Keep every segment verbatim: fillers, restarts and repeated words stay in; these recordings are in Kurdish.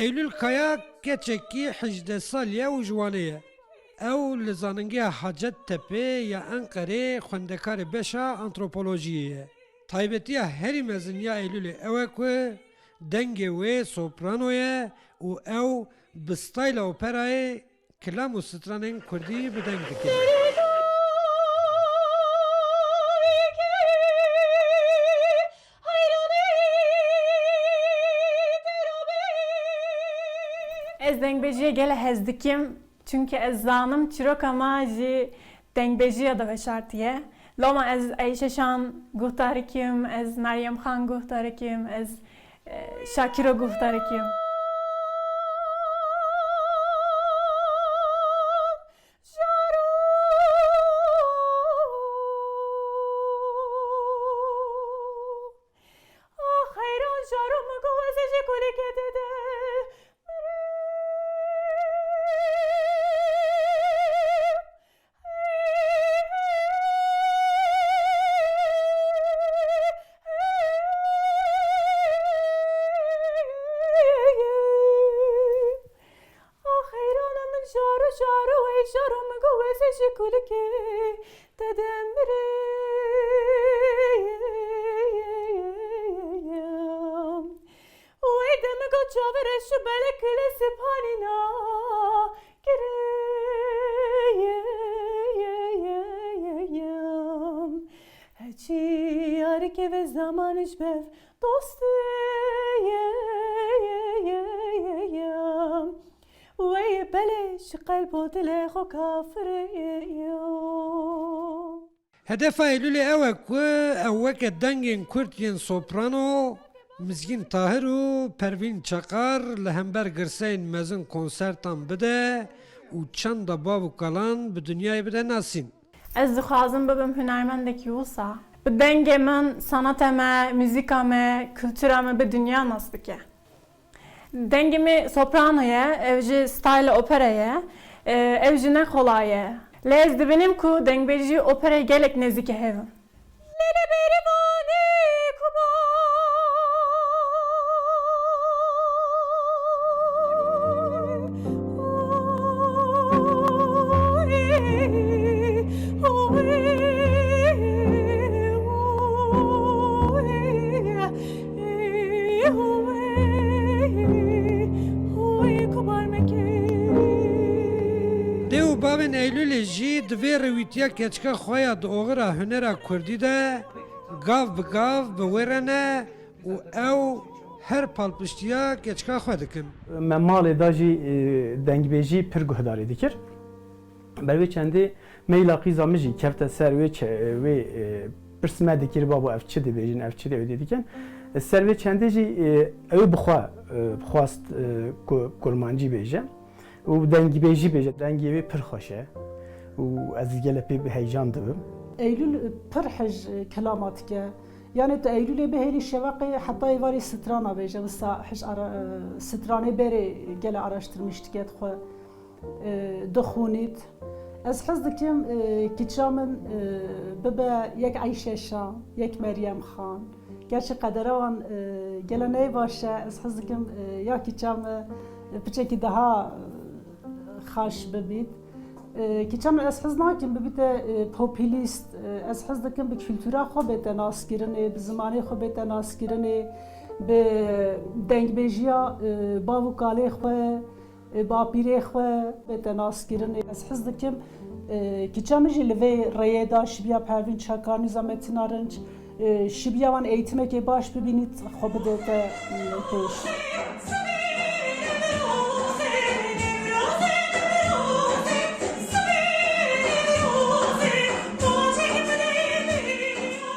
Eylül Kaya keçekî hejdeh salî ye û ji Wanê ye. Ew li Zanîngeha Hacettepe ya Enqerê xwendekarê beşa antropolojiyê ye. Taybetiya herî mezin ya Eylulê ew e ku dengê wê soprano ye û ew bi stayla operayê kilam û stranên kurdî bi deng dike. Ez dengbêjiyê gelek hez dikim, çunke ez zanim çîroka me jî dengbêjiya de veşartiye. Loma ez Eyşe Şan guhdarî kim, ez Meryem Xan guhdarî kim, ez, e, Şakiro guhdarî kim. Ah, heyran jaro min got, ez ê ji kulîkê te de mirim. Ah, heyrana min jaro, jaro, ey jaro min got, ez ê ji kulîkê te de mirim. Û ey de min got, çaver ez ji belek li siphanî nagirim. Heçî yarikê ve zeman ji bev dostiyê. Wê belê ji qelb û dilê xwe kafir ye. Hedefa Eylulê ew e ku ew weke dengên kurt yên soprano, Mizgîn Tahir û Pervîn Çakar li hember girseyên mezin konsertan bide û çanda bav û kalan bi dinyayê bide nasîn. Ez dixwazim bibim hunermendekî wisa. Bi dengê min saneta me, muzîka me, kultura me bi dinya nas bike. Dengê me soprano ye, ev jî style opera ye. E, ev jî ne qolay e. Lê ez dibînim ku dengbêjî û operayê gelek nêzîkî hev in. Dê û bavên Eylûlê jî di vê rêwîtiya keçika xwe ya di oxira hunera kurdî de gav bi gav bi wê re ne û ew her palpiştiya keçika xwe dikin. Me malê de jî, e, dengbêjî pir guhdarî dikir. Ber wê çendê meyla qîza min jî kefte ser wê çe-, wê, e, pirs me dikir, babo ev çi dibêjin, ev çi dê wê dê dikin. Ser wê çendê jî, e, ew bi xwe, e, xwest, e, ku kurmancî bêje û dengîbêjî bêje. Dengê wê pir xweş e û ez gelek pê bi heyecan dibim. Eylûl pir hij kilama dike. Yanê tu Eylûlê bihêlî şeveqê heta êvarê strana bêje, wisa hij ara, e, stranê berê gele araştirmiş dike xwe. E, dixwînît. Ez hez dikim, e, kiça min, e, bibe yek Eyşe Şan, yek Meryem Xan. Gerçi qedera wan, e, gele neyê baş e, ez hez dikim, e, ya kiça min, e, piçekî daha, e, xaş bibît. E, kiça min ez hez nakim bibîte, e, populîst. E, ez hez dikim bi kultura xwe bête naskirinê, bi zimanê xwe bête naskirinê, bi dengbêjiya, e, bav û kalê xwe, e, bapîrê xwe bête naskirinê. Ez hez dikim, e, kiça min jî li vê rêyê de şibiya Pervîn Çakar, Nîza Metin Arınç, e, şibiya wan eğitimekê baş bibînît, xwe bidête, e, pêş.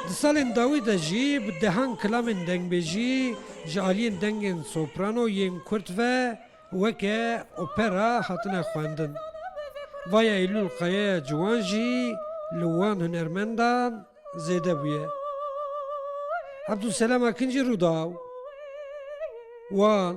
Di salên dawî de jî bi dehan kilamên dengbêjî ji aliyên dengên soprano yên kurt ve weke opera hatine xwendin. Vaya Eylûl Kayaya ciwan jî li wan hunermendan zêde bûye. Ebdulselam Akin jî Rûdaw, Wan,